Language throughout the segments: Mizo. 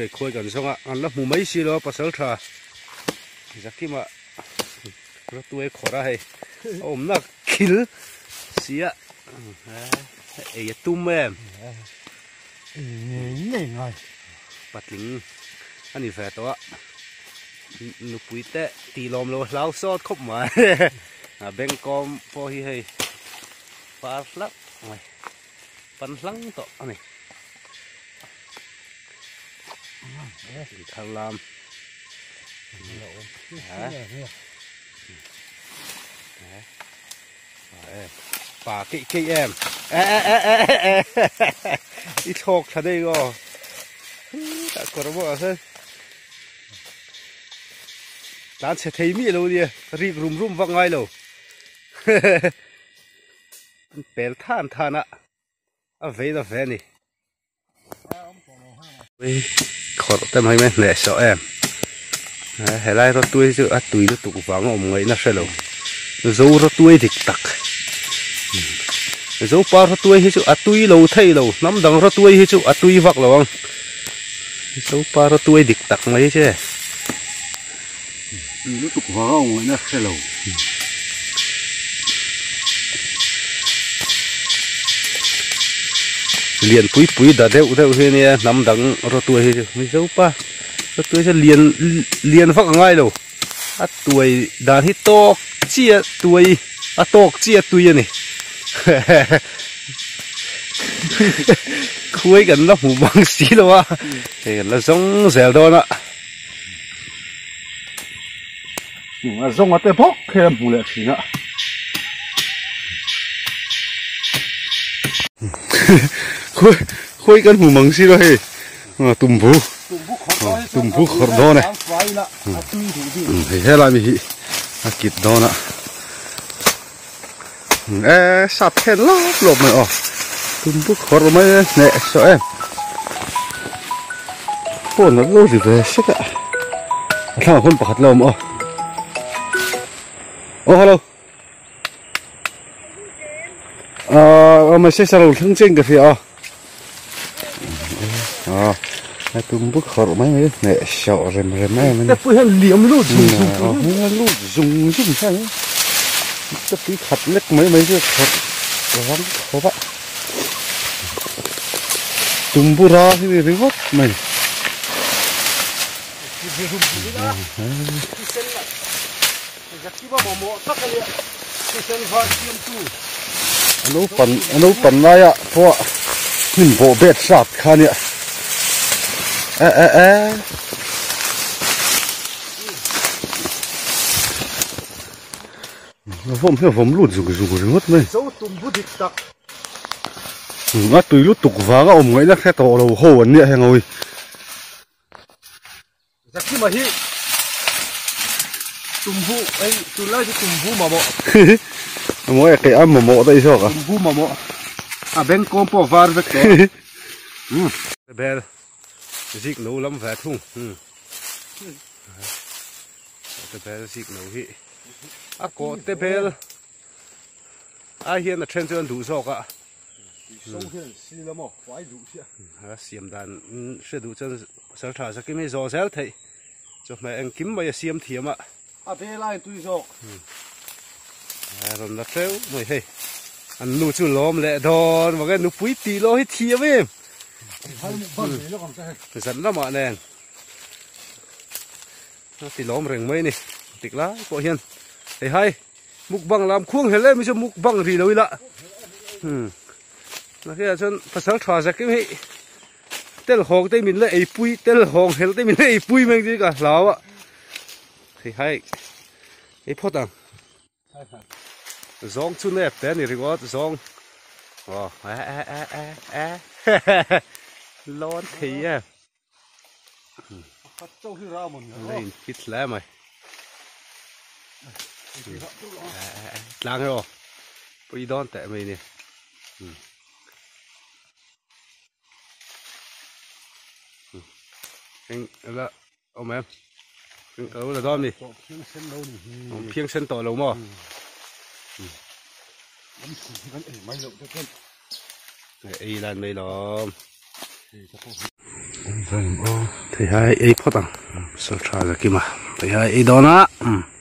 Hei khawi kan zawng a, an la hmu mai si lo a pasal tha Zakima rawtuai khawrh a hei a awmna khil si a ei a tum em patling a ni ve tawh a nupui te tih lawm lo hlau sawt khawp mai a bengkawm pawh hi hei par hlauh mai. Pan hlang tawh a ni. Thar lam. Pa keih keih em. E e e e e e. I thlawk thla dei aw. Tah kawr bawk ah sawn. Tlan chhe thei miah lo nia. Rik rum rum vak ngai lo. An pel than than a, a vei la ve a ni. Khawrh te mai mai hneh sawh em. Helai rawtui chu a tui lutuk vang a awm ngaihna hre lo. Zo rawtui dik tak. Zopa rawtui hi chu a tui lo thei lo. Hnam dang rawtui hi chu a tui vak lo ang. Zopa rawtui dik tak mai che. Tui lutuk vang a awm ngaihna hre lo. Lian pui pui da deuh deuh hi ania hnam dang rawtuai hi chu Mizo pa rawtuai chu lian lian vak a ngai lo a tuai dan hi tawk chiah tuai a tawk chiah tui a ni khuai kan la hmu bang si lo a hei kan la zawng zel dawn a. A zawnga te bawk hi a hmu leh thin a. Khawi khawi kan hmu mang si lo hei tumbu tumbu khawrh dawn e hei helai mi hi a kit dawn a e sap khen lawp lawp mai aw tumbu khawrh mai e hneh saw em phone a lo ri ve sek a a thlangah khawn pakhat la awm aw aw hello ah message a lo thleng chiang ka hria a ah a tumbu khawrh mai mai hneh sawh rem rem em a ni. Te pawh hian liam lut zung zung tur hian lut zung zung hian te pui khat lek mai mai chu khawrh rang khawp a tumbu ra hi ni ringawt mai. A naupan a naupan laia pawh hnim bawh bet hrat kha nia e e e a vawm hi a vawm lut zung zung ringawt mai a tui lutuk vanga awm ngaihna hre tawh lo ho an nia heng ho hi. Zakima hi tumbu ei tunlai chu tumbu mamawh. Mamawh e kei a mamawh daih zawk a. Tumbu mamawh a beng kawm pawh var vek tawh. Bel zik no lam ve thung. Te bel zik no hi a kawh te bel ai hian a then chu an duh zawk a. A siam dan hre duh chuan pasal tha zakim hi zawh zel theih chawhmeh engkim mai a siam thiam a. A bel a intui zawk. A rawn la tleu mai hei. An nu chu lawm leh dawn vang e nupui tih lawh hi thiam em. Zan lamah nen a ti lawm reng mai a ni tik lai pawh hian hei hai. Mukbang lam khuang hel em hi chu mukbang ri lo ila nakhiah chuan pasal tha zakim hi tel hawng te min la ei pui tel hawng hel te min la ei pui mai ang chu ka hlau a hei hai ei phawt ang zawng chu nep te a ni ringawt zawng aw e e e e e lawn thei em. La in fit hle mai tlang emaw pui dawn teh mai ni eng la awm em lo la dawn mi awm phiang sen tawh lo maw ei lan mai lawm. Theihai ei phawt ang sal tha zakima theihai ei dawn a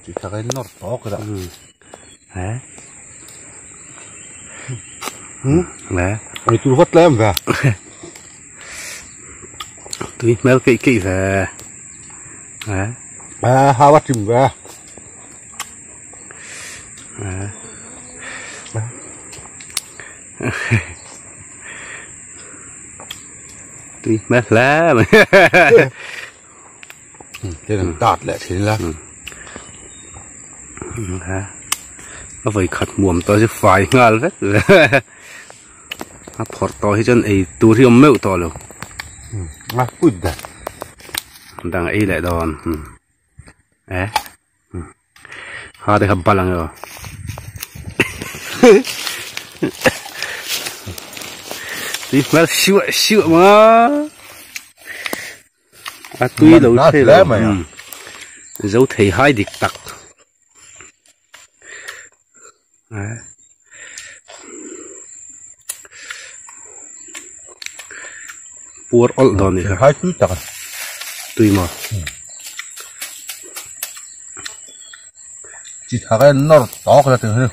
chi thak in nawr tawk dah he hm le ei tur vat tlem ve tui hmel keih keih ve he a hawa tim ve Tui hmel hle mai. Tin an tat leh thin la. A vawi khat muam tawh chu fai nghal vek. A phawrh tawh hi chuan ei tur hi awm meuh tawh lo. A put ber. Dang ei leh dawn. Eh. Ha te kha bal ang emaw tui hmel siuah siuah mai a a tui lo thei lo zo thei hai dik tak puar awlh dawn ni kha hai tui tak tui maw chi thak a nawr tawk la ting hi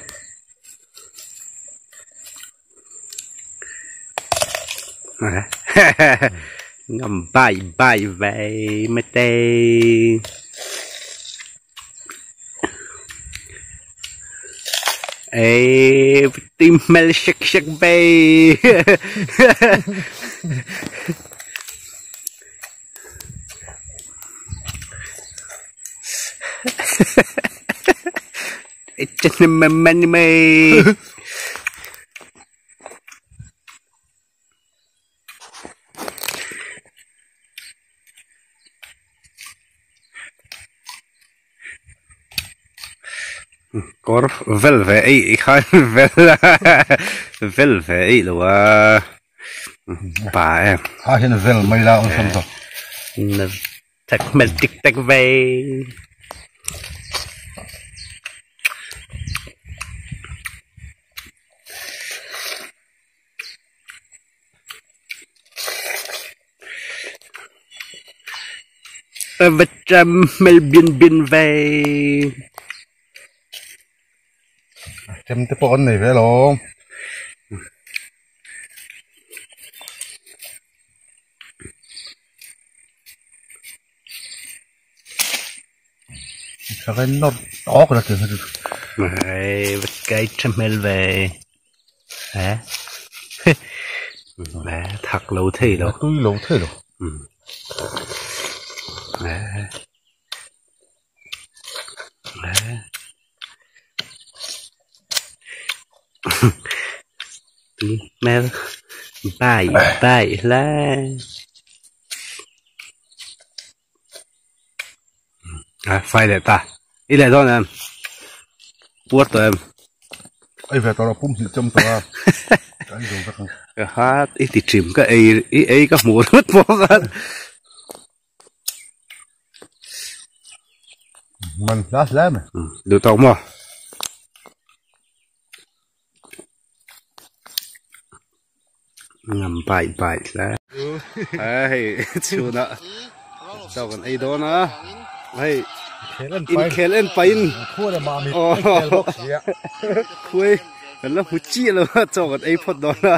ngam bai bai ve mai te Ê, tim mel shak shak bay. Mê Kawr vel ve eih i khan vel vel ve eih lo a pa em. Ha hian vel mai la awlsam tawh. Tak hmel tik tak ve. Hmel bin bin ve. Chem te pawh an nei ve alawm. Thakhain nawr tawk la chen chu. Hei va kai tha hmel ve. He. Thak lo thei lo. Tui lo thei lo. He. Tui hmel bai bai hle. À, fai leh ta. I leh dawn em? Puar tawh em? Ei ve tawh lo, pum hnih chawm tawh a. Ka ei zo vek ang. Ka hat i ti trim ka ei i ei ka hmuh ringawt pawh khan. Man hla hle mai. Duh tawk maw? Ngam bai bai hle. Hei chhunah chaw kan ei dawn a. Hei inkhel en pahin khuai kan la hmu chiah lo a chaw kan ei phawt dawn a.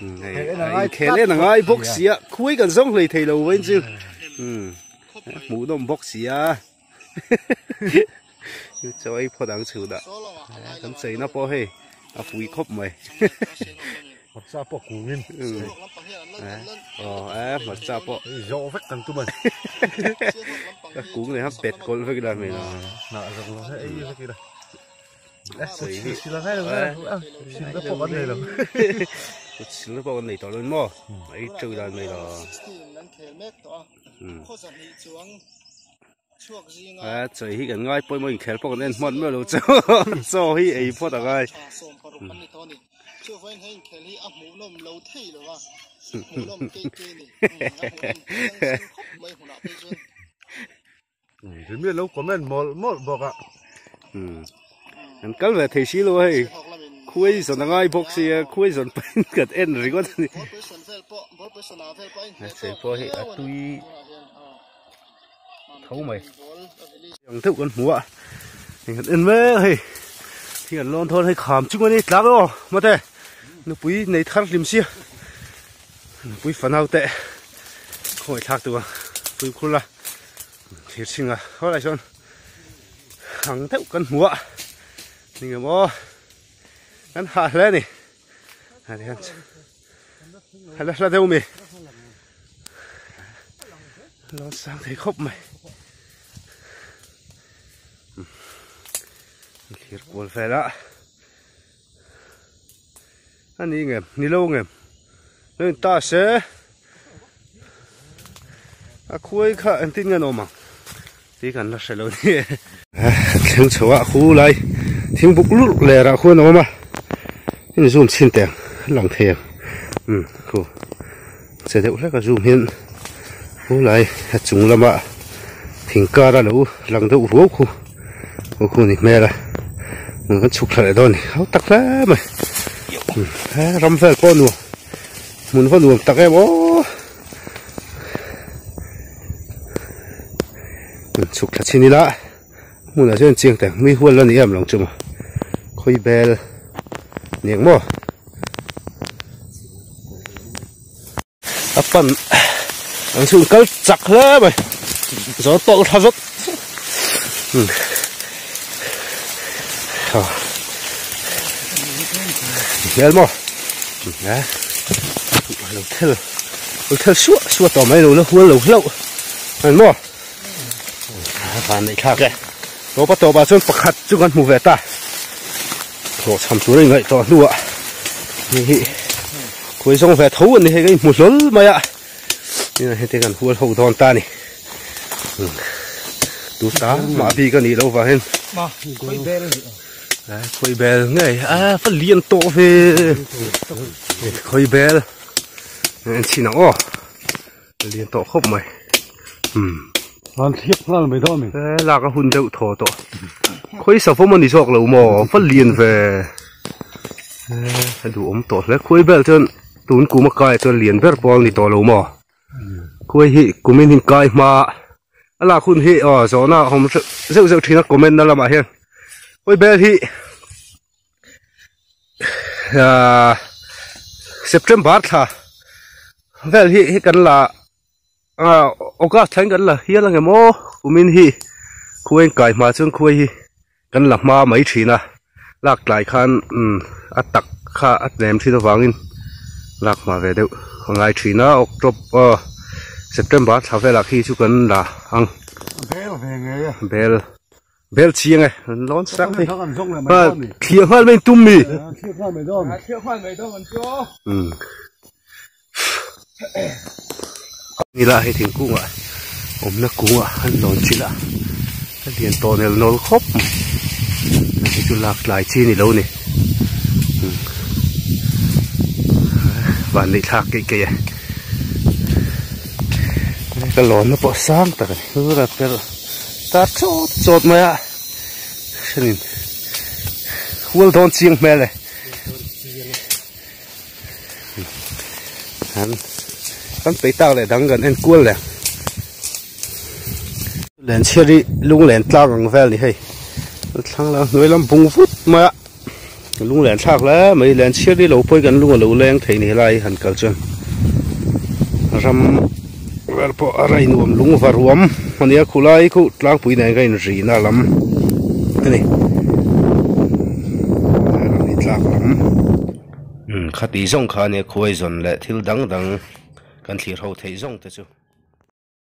Inkhel en a ngai bawk sia khuai kan zawng hlei thei lo vawiin chu hmuhnawm bawk sia. Chaw ei phawt ang chhunah kan cheina pawh hei a pui khawp mai. Hmarcha pawh kungin. Aw e hmarcha pawh. Zawh vek kan tum a ni. Ka kung leh khan pet kawlh vek ila hmel a. Hnah zawk lo hi ei vek ila. Sawi hi. Sil a ngai lo sil na pawh kan nei lo. Sil na pawh kan nei tawh lo maw? Ei teuh dan mai lo. A chawi hi kan ngai pawimawh inkhel pawh kan en hman miah lo chaw chaw hi ei phawt a ngai. Rimi lo comment mawlh mawlh bawk a. Kan kal ve thei si lo a hei. Khuai zawn a ngai bawk sia, khuai zawn pahin kan en ringawt a ni. He chei pawh hi a tui tho mai. Ang deuh kan hmu a, hei kan en mek hei thing an lawn thawn hei kham chung a ni tlak aw mate nupui nei thar hlim sia nupui fanau te khawi thlak tur a pui khur a thir chhing a khawlai sawn ang deuh kan hmu a ni ngem aw kan hah hle a ni a la hla deuh mi lo sang thei khawp mai thlir kual vel a a ni ngem ni lo ngem lo in ta se a khuai kha engtin nge an awm ang tih kan la hre lo ni thleng chho ah khu lai thing buk lurh ler ah khuan a awm a in zoom chhin teh ang a lang thei ang umm khu che deuh hlek a zoom hian khu lai a chung lama thing kar a lo lang deuh ruau khu khu khu ni hmel a kan chhuk thla leh dawn a ni ho tak hle mai he ram vel pawh nuam hmun va nuam tak em aw. Chhuk thla chhin ila hmunah chuan chiang teh mi hual la ni em lo chu maw khawi bel ni ang maw a pan ang chu kal chak hle mai zawn tawlh tha zawt hmel maw lo thel lo thel suah suah tawh mai lo la hual lo hlauh an maw van neih thlak e tawpa tawpah chuan pakhat chu kan hmu ve ta hlawhchham tur a ingaih tawh hnuah hei hi khuai zawng ve tho a ni hei ka inhmu hlawl mai a tinah hian te kan hual ho dawn ta a ni tu ta mah bik a nih loh vangin khawi bel ngei a va lian tawh ve khawi bel en chhin ang aw lian tawh khawp mai umm van thliak nghal mai dawn a ni he lak a hun deuh thaw tawh khawi savawm a ni zawk lo maw va lian ve a duhawm tawh hle khawi bel chuan tun kum a kai chuan lian ber pawh a ni tawh lo maw khawi hi kumin hi kai hma a lak hun hi aw zawhna a awm zeuh zeuh thin a comment na lamah hian khawi bel hi ahh September thla vel hi hi kan la ah August thleng kan la hial ang em aw kumin hi khuai kai hma chuan khuai hi kan la hma mai thin a lak tlai khan umm a tak kha a tlem thin avangin lak hma ve deuh a ngai thin a October September thla velah khi chu kan la ang bel ve ngei a bel bel chiang e an lawn sak thei thliah nghal mai tum mi thliah nghal mai dawn thliah nghal mai dawn an chu umm Nila hei thingkungah awmna kungah an lawn chilh a a lian tawh nel nawl khawp mai hei chu lak tlai chi ni lo ni van neih thlak keih keih e ka lawnna pawh sang tak a ni tura per tar chawt chawt mai a thenin hual dawn chiang hmel e. An kan peih tak leh dang kan en kual leh len chhiar hi lunglen tlang ang vel ni hei thlang lam hnuai lam bung vut mai a lunglen thlak hle mai len chhiar hi lo pawi kan lung a lo leng thei ni helai han kal chuan ram vel pawh a rai nuam lung va ruam ania khulai khu tlangpui nen ka inrina lam a ni tlak lam. Khati zawng kha ania khuai zawn leh thil dang dang kan thlir ho theih zawng te chu.